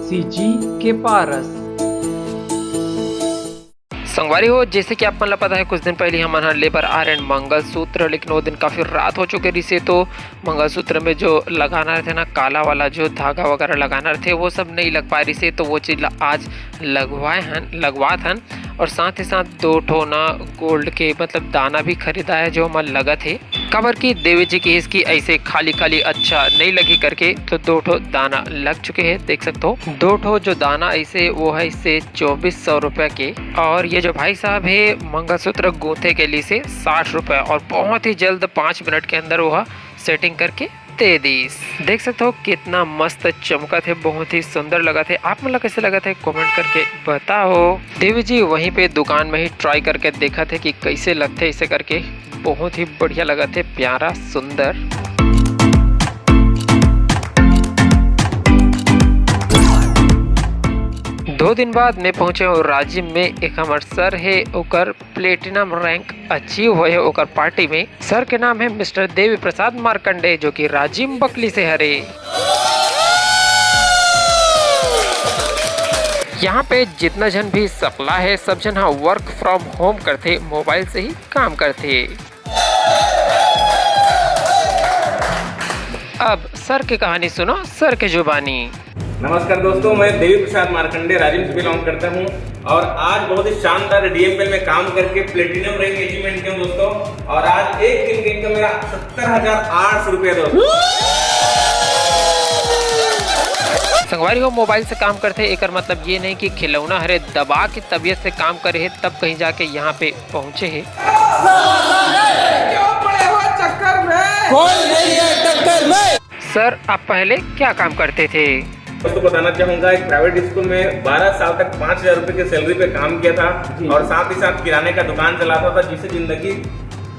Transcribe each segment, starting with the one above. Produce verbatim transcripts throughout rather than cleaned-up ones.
CG के पारस। संगवारी हो, जैसे कि आप मन ला पता है, कुछ दिन पहले हमन ह लेबर आयरन मंगलसूत्र, लेकिन वो दिन काफी रात हो चुके रहिसे, तो मंगलसूत्र में जो लगाना रहते ना, काला वाला जो धागा वगैरह लगाना रहते, वो सब नहीं लग पाए रहिसे, तो वो चीज ला आज लगवाए हन, लगवात हन। और साथ ही साथ दो ठो ना गोल्ड के, मतलब, दाना भी खरीदा है, जो हमन लगत है, काबर कि देवी जी की इसकी ऐसे खाली खाली अच्छा नहीं लगी करके, तो दो ठो दाना लग चुके हैं, देख सकते हो। दो ठो जो दाना ऐसे, वो है इससे चौबीस सौ रुपये के। और ये जो भाई साहब है, मंगलसूत्र गूंथे के लिए से साठ रुपये, और बहुत ही जल्द पाँच मिनट के अंदर वो सेटिंग करके दे दीस। देख सकते हो कितना मस्त चमकत है, बहुत ही सुंदर लगत है। आप मन ला कैसे लगत है, कमेंट करके बताओ। देवी जी वहीं पे दुकान में ही ट्राई करके देखत है कि कैसे लगथे, इसे करके बहुत ही बढ़िया लगत है, प्यारा सुंदर। दो दिन बाद मैं पहुंचे हूँ राजिम में, एक हमर सर है, ओकर प्लेटिनम रैंक अचीव होए हे ओकर पार्टी में। सर के नाम है मिस्टर देवी प्रसाद मार्कंडे, जो कि राजिम बकली से हरे। यहाँ पे जितना झन भी सकला है, सब झन हा वर्क फ्रॉम होम करथे, मोबाइल से ही काम करथे। अब सर के कहानी सुनो, सर के जुबानी। नमस्कार दोस्तों, मैं देवी प्रसाद मार्कंडे राजिम से बिलोंग करता हूँ और आज बहुत ही शानदार डीएमपीएल में काम करके प्लेटिनम रैंक अचीवमेंट किया हूँ दोस्तों। और आज एक दिन का इनकम मेरा सत्तर हजार आठ सौ रुपया दोस्तों। संगवारी हो, मोबाइल से काम करथे, एकर मतलब ये नहीं कि खिलौना हरे दबा के तबीयत से काम करे हे, तब कहीं जाके यहाँ पे पहुँचे हे। क्यों पड़े हो चक्कर में? कोई नहीं है टक्कर में। सर, आप पहले क्या काम करते थे? दोस्तों, बताना चाहूंगा, एक प्राइवेट स्कूल में बारह साल तक पाँच हजार रुपए की सैलरी पे काम किया था जी। और साथ ही साथ किराने का दुकान चलाता था, जिससे जिंदगी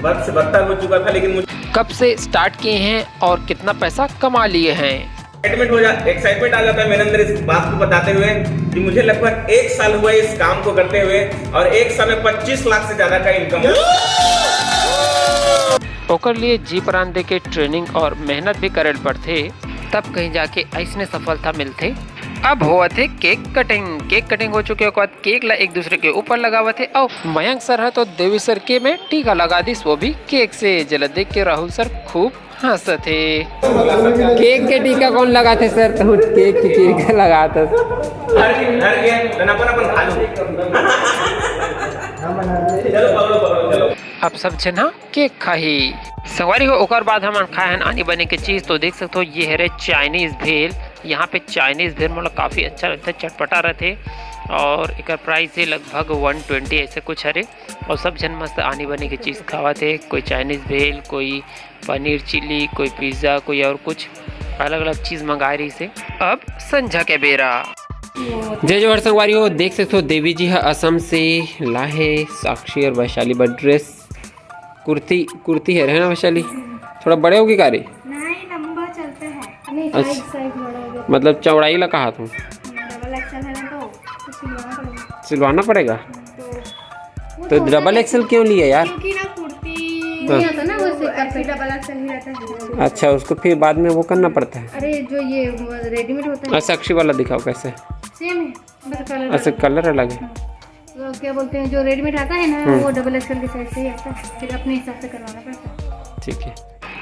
बद से बदतर हो चुका था। लेकिन मुझे कब से स्टार्ट किए हैं और कितना पैसा कमा लिए हैं? एक्साइटमेंट हो जा एक्साइटमेंट आ जाता है मेरे अंदर इस बात को बताते हुए कि मुझे लगभग एक साल हुआ है इस काम को करते हुए और एक साल में पच्चीस लाख से ज्यादा का इनकम। ओकर लिए जी प्राण दे के ट्रेनिंग और मेहनत भी करे ल पड़थे, तब कहीं जाके ऐसने सफलता मिलथे। अब होवत हे केक कटिंग। केक कटिंग हो चुके, ओकर बाद केक ला एक दूसरे के ऊपर लगावत हे। अउ मयंक सर ह तो देवी सर के में टीका लगा दिस, वो भी केक से, जेला देख के राहुल सर खूब हंसत हे। केक के टीका कौन लगाथे सर? तो केक के टीका लगात हस। हर हर गया, अपन अपन खा लो। चलो पकड़ो पकड़ो चलो। अब सब झन ह केक खाही। संगवारी हो, ओकर बाद हमन खाए हन आनी बनी के चीज। तो देख सकते हो, ये हरे चाइनीज भेल। यहाँ पे चाइनीज भेल मोला काफी अच्छा लगता है, चटपटा रहते। और एकर प्राइस है लगभग वन ट्वेंटी ऐसे कुछ हरे। और सब झन मस्त आनी बनी के चीज खावत हे, कोई चाइनीज भेल, कोई पनीर चिली, कोई पिज्जा, कोई और कुछ अलग अलग चीज मंगाए रहिस हे। अब संझा के बेरा। जय जोहार संगवारी हो, देख सकते हो देवी जी ह असम से लाहे साक्षी और वैशाली बर ड्रेस। कुर्ती, कुर्ती है, है ना वैशाली? थोड़ा बड़े होगी का रे? नहीं, लंबा चलता है। नहीं, अच्छा। साइज, साइज बड़ा हो गया। मतलब चौड़ाई ला कहा तुम? डबल एक्सएल है ना, तो, तो सिलवाना पड़ेगा। सिलवाना पड़ेगा? तो वो तो तो होता डबल है एक्सएल क्यों लिया यार? क्योंकि ना कुर्ती हाँ। नहीं आता ना, वो ऐसे ऐसे डबल एक्सएल ही रहता है। अच्छा, उसको फिर बाद में वो करना पड़ता है। अरे, जो ये रेडीमेड होता है। अच्छा, साक्षी वाला दिखाओ कैसे। सेम है, बस कलर अच्छा, अलग है। कलर अलग है। हाँ। तो क्या बोलते हैं, जो रेडीमेड आता है ना, हम्म। वो डबल एक्सएल के साइज से ही आता है, फिर अपने हिसाब से करवाना पड़ता है। ठीक है।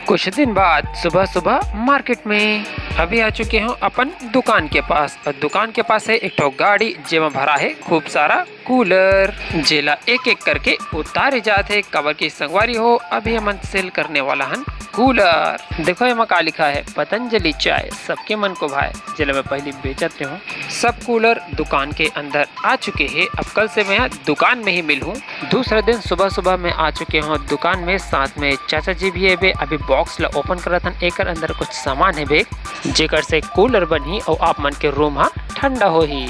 कुछ दिन बाद सुबह सुबह मार्केट में अभी आ चुके हूँ अपन दुकान के पास। और दुकान के पास है एक ठो गाड़ी, जेमा भरा है खूब सारा कूलर, जेला एक एक करके उतारे जात है, काबर की संगवारी हो, अभी हमन सेल करने वाला हन कूलर। देखो एमा का लिखा है, पतंजलि चाय सबके मन को भाए, जेला मैं पहली बेचत रहूं। सब कूलर दुकान के अंदर आ चुके हैं। अब कल से मैं दुकान में ही मिलूं। दूसरे दिन सुबह सुबह मैं आ चुके हूं दुकान में, साथ में चाचा जी भी है बे। अभी बॉक्स ला ओपन करत हन, एकर अंदर कुछ सामान है बे, जेकर से कूलर बनही और आप मन के रूम हा ठंडा होही।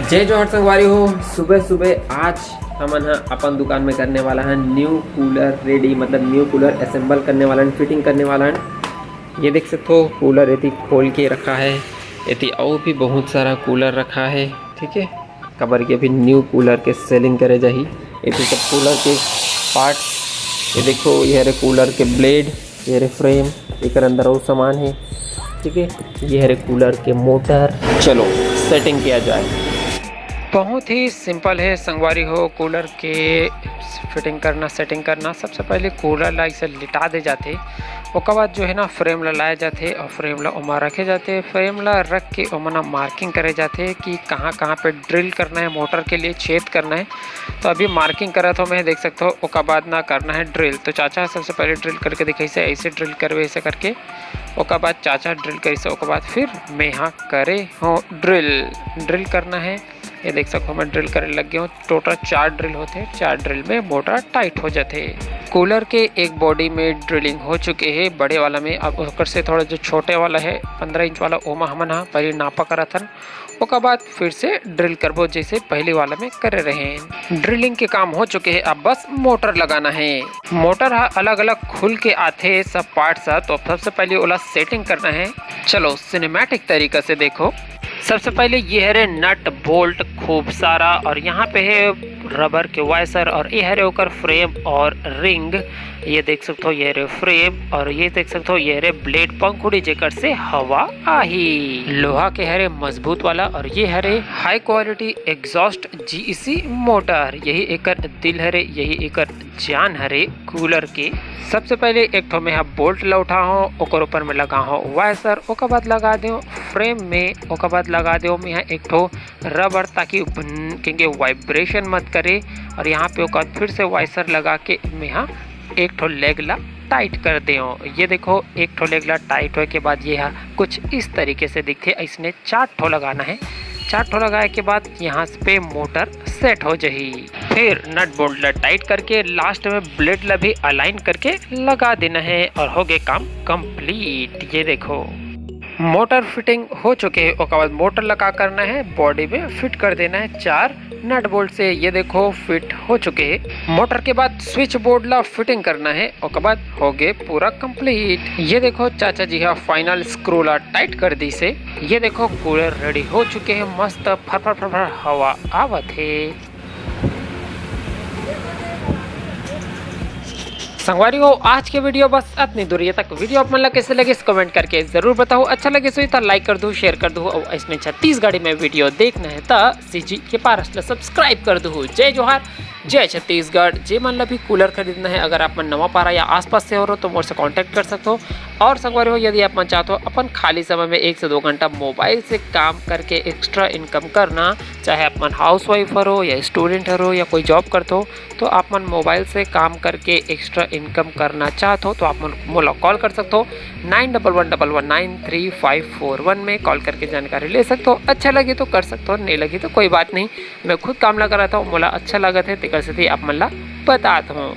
जय जोहार संगवारी हो, सुबह सुबह आज हमन ह अपन दुकान में करने वाला है न्यू कूलर रेडी, मतलब न्यू कूलर असेंबल करने वाला है, फिटिंग करने वाला है। ये देख सकते हो कूलर एती खोल के रखा है, एती और भी बहुत सारा कूलर रखा है, ठीक है, काबर कि अभी न्यू कूलर के सेलिंग करे जाही। एती सब कूलर के पार्ट्स, ये देखो, ये हरे कूलर के ब्लेड, ये हरे फ्रेम, एकर अंदर और सामान है। ठीक है, ये हरे कूलर के मोटर। चलो, सेटिंग किया जाए। बहुत ही सिंपल है संगवारी हो, कूलर के फिटिंग करना, सेटिंग करना। सबसे पहले कूलर ला इसे लिटा दे जाथे, ओकर बाद जो है ना, फ्रेम ला लाया जाथे और फ्रेम ला ओमा रखे जाथे। फ्रेम ला रख के ओमा ना मार्किंग करे जाथे कि कहाँ कहाँ पे ड्रिल करना है, मोटर के लिए छेद करना है। तो अभी मार्किंग करत हो मैं, देख सकते हो। ओकर बाद ना करना है ड्रिल। तो चाचा सबसे पहले ड्रिल करके दिखाइसे, ऐसे ड्रिल करवे, ऐसे करके। ओकर बाद चाचा ड्रिल करिसे, ओकर बाद फिर मेहा करे हो ड्रिल। ड्रिल करना है, ये देख सकते हो, मैं ड्रिल करे लग गया हूँ। टोटल चार ड्रिल होते हैं, चार ड्रिल में मोटर टाइट हो जाते हैं। कूलर के एक बॉडी में ड्रिलिंग हो चुके हैं बड़े वाला में। अब ओकर से थोड़ा जो छोटे वाला है, पंद्रह इंच वाला, ओमा हमन हा पहले नापा करत हन। ओकर बाद फिर से ड्रिल करबो, जैसे पहले वाला में करे रहे। ड्रिलिंग के काम हो चुके हैं, अब बस मोटर लगाना है। मोटर हा अलग अलग खुल के आथे सब पार्ट्स हा। तो सबसे पहले ओला सेटिंग करना है। चलो, सिनेमैटिक तरीका से देखो। सबसे पहले ये हरे नट बोल्ट खूब सारा, और यहाँ पे है रबर के वाशर, और ये हरे ओकर फ्रेम और रिंग। ये देख सकते हो, ये हरे फ्रेम, और ये देख सकते हो, ये हरे ब्लेड, पंखुड़ी, जेकर से हवा आही। लोहा के हरे मजबूत वाला, और ये हरे high quality exhaust GEC motor. यही एकर दिल हरे, यही एकर जान हरे कूलर के। सबसे पहले एक ठो मैं हा बोल्ट ला उठा हूँ, ओकर ऊपर में लगा हूँ वाशर, ओकर बाद लगा दे फ्रेम में, ओकर बाद लगा दे मैं हा एक ठो रबर, ताकि बन-, क्योंकि वाइब्रेशन मत करे। और यहाँ पे ओकर फिर से वाशर लगा के मैं हा एक ठो लेग ला टाइट कर दे। ये देखो, एक ठो लेग ला टाइट होए के बाद ये हा कुछ इस तरीके से दिखथे। इसने चार ठो लगाना है। चार ठो लगाए के बाद यहाँ पे मोटर सेट हो जाही। फिर नट बोल्ट ला टाइट करके लास्ट में ब्लेड ला भी अलाइन करके लगा देना है और हो गए काम कंप्लीट। ये देखो, मोटर फिटिंग हो चुके हैं। ओकर बाद मोटर ला का करना है, बॉडी में फिट कर देना है चार नट बोल्ट से। ये देखो, फिट हो चुके हैं। मोटर के बाद स्विच बोर्ड ला फिटिंग करना है, ओकर बाद हो गए पूरा कंप्लीट। ये देखो, चाचा जी हा फाइनल स्क्रू ला टाइट कर दी से। ये देखो, कूलर रेडी हो चुके हैं, मस्त फर फर फर फर हवा आवत है। संगवारी हो, आज के वीडियो बस अतनी दूरिये तक। वीडियो आप मन ला कैसे लगिस, कमेंट करके जरूर बताओ। अच्छा लगिस होही त लाइक कर दू, शेयर कर दू, और इसने छत्तीसगढ़ी में वीडियो देखना है त सीजी के पारस ला सब्सक्राइब कर दू। जय जोहार, जय छत्तीसगढ़। जे मन ला भी कूलर खरीदना है, अगर आप मन नवापारा या आसपास से हो रहो तो मोर से कॉन्टैक्ट कर सकते हो। और संगवारी हो, यदि आप मन चाहते हो अपन खाली समय में एक से दो घंटा मोबाइल से काम करके एक्स्ट्रा इनकम करना, चाहे आप मन हाउसवाइफ हरो या स्टूडेंट हरो या कोई जॉब करते हो, तो आप मन मोबाइल से काम करके एक्स्ट्रा इनकम करना चाहते हो तो आप मन मोला कॉल कर सकते हो नाइन डबल वन डबल वन नाइन थ्री फाइव फोर वन में। कॉल करके जानकारी ले सकते हो। अच्छा लगे तो कर सकते हो, नहीं लगे तो कोई बात नहीं। मैं खुद काम ला करत हूँ, मोला अच्छा लगत है, तेकर सेती आप मन ला बतात हूँ।